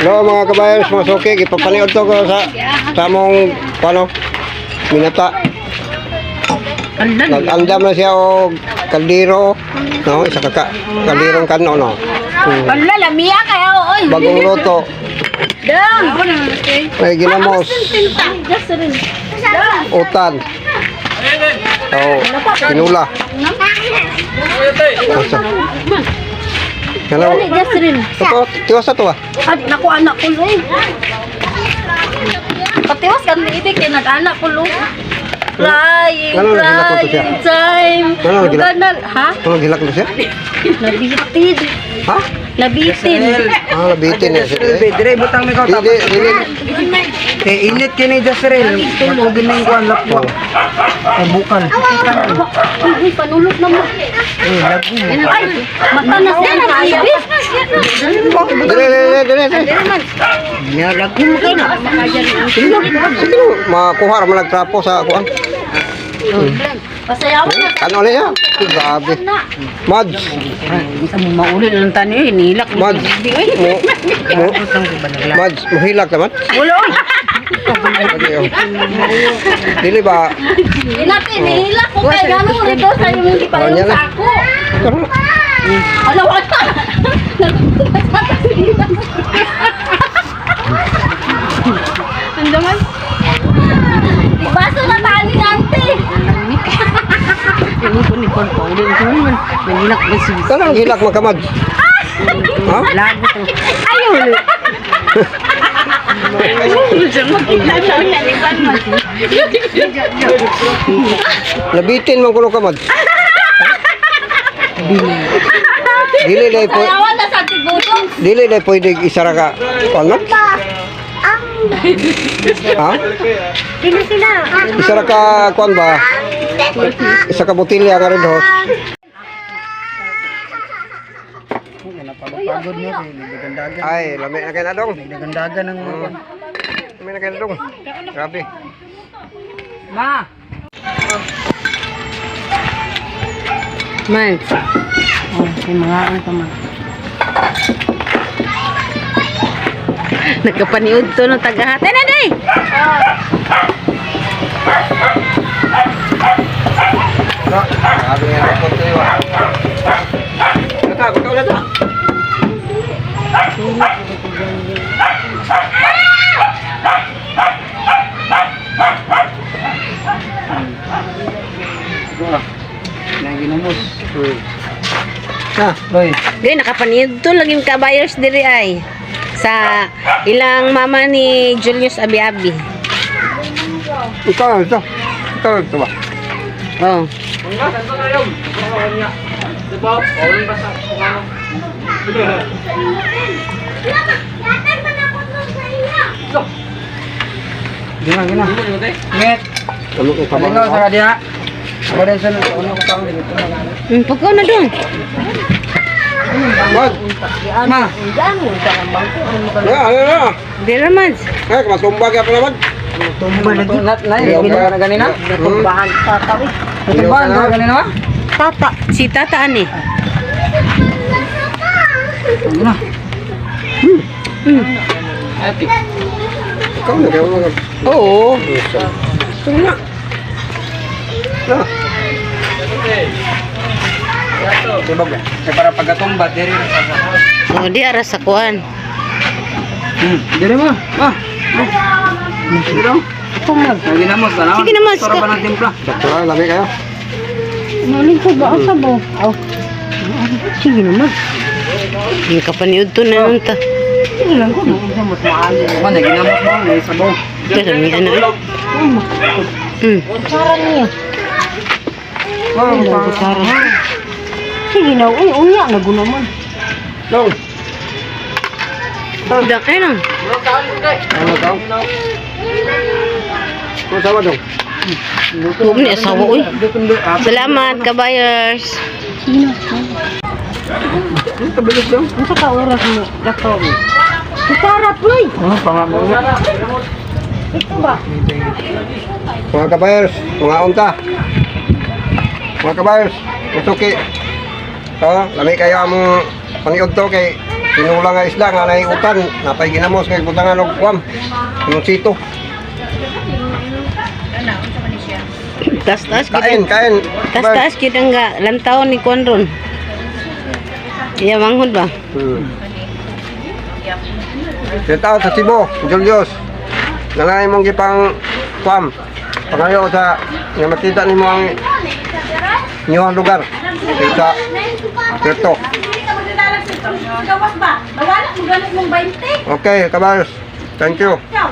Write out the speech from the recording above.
Hello, mga kabayers, mga suki, gipapaniod to ko sa among paano minata. Nag-andam na siya og kaldero, no, isa ka kalderong kano, no. Wala, lamia kaya, oy. Bagong luto, Dang! may ginamos, utan. Oh, tinula. Asa? Hello. Justin. Ito, tiwas na to ah. At naku, anak ko, eh. Patiwas kan ibig kay nag-anak ko, lo. Crying, Ano, nagilak ko to siya? crying time. Ano, nagilak? Lugar na, ha? Ano, gilak na siya? Nabitin. Ha? Nabitin. Ah, nabitin na siya. Eh. Dire butang mi ko Dili, dili. Eh init kini Jasrel. Matugin na yung kuan lakwa. Ang bukal. Uy, uy, panulot na mo. Eh lagu mo. Ay, mata na siya ng ibig. Dili, dili, dili, dili. Nya lagu mo kay na. Sige na, sige na. Makuha ra man nagtrapo sa kuan. Pasayawan na. Ano na siya? Grabe. Mads, Isa mo mauli lang tani eh, nilak. Mads. Mo, mo, Mads, muhilak naman. Ulo. Okay, oh. Dili ba? Inatin, nihilak ko kay gano'n dito sa yung hindi pa Oh, yung niya na. sako. Ala, wala. Ang daman. Baso na tani nante. Yung ko ni kon pauli ko man. Nangilak ba si Ano ang hilak mga kamads? Ha? Lago to. Ayaw. Nabitin man kuno kamads. Dili dai po. Pasayawan na sa tigutok. Dili dai pwede isa ra ka. Ano? Ha? Isa ra ka kuan ba? Isa ka botilya nga red horse. Napagod mo kay nagdagandagan. Ay, lami na kay na dong. Nagdagandagan ang mga kuan. Lami na kay na dong. Grabe. Ma. Man. Oh, may mga ang tama. Nagkapaniud to ng tagahat. Ay, nanay! Grabe nga ang konti wa. Kata, kata ulit ah. Naginamos. Ah, Loy. Gay, nakapaniud to laging kabayers diri ay. Sa ilang mama ni Julius Abi-Abi. Ikaw ito. Ikaw ito ba? Oh. Gina gina. Met. Ano ko pa Palingaw sa kadiha. Ako rin sa ano ko pang dito. Pagkaw na doon. Mad. Ma. Ya, ano na. Dira, Mads. Eh, matumba ka pala, Mad. Tumba lagi. Nat na na na ganina. Tumbahan. Tumba na ganina ba? Tata. Si Tata ani. Gina. Ikaw na kayo mga. Oo. Ito na. Na. Tibog. Kay para pagkatumba diri ra sa. Oh, di ara sa kuan. Diri mo. Ma. Sige daw. Naginamos na. Sige na, Mads. Para pa ng timpla. Sakto lang, lami kayo. Maling ko ba asa ba? Aw. Sige naman. Hindi ka paniud to na nun ta. Sige lang ko. Man, naginamos mo, may sabaw. Ito, may ano eh. Wow, Sige na, uy, uya, naguna man. Dong. Dang, ay nang. Ano daw? Ano sama dong? Huwag ni asawa, uy. Salamat, kabayers. Kabilis daw. Ano ka oras mo? Dakaw mo. Kukarat, uy! Oh, pangamo. Ito ba? Mga kabayers, mga unta. Mga kabayers, masuki. To, lami kayo among paniud to kay Tinula nga isda nga naiutan, napay ginamos kay butangan og kwam. Sito. Tas-tas gid. Kain, kain. Tas-tas gid ang ga lantaw ni kuan ron. Iya manghod ba? Shout out sa Cebu, Julius. Nangay mong gipang kwam. Pangayo sa nga makita nimo ang inyong lugar. Sa Puerto. Gawas ba? Nawala mo ganit mong 20. Okay, kabals. Thank you. Ikaw.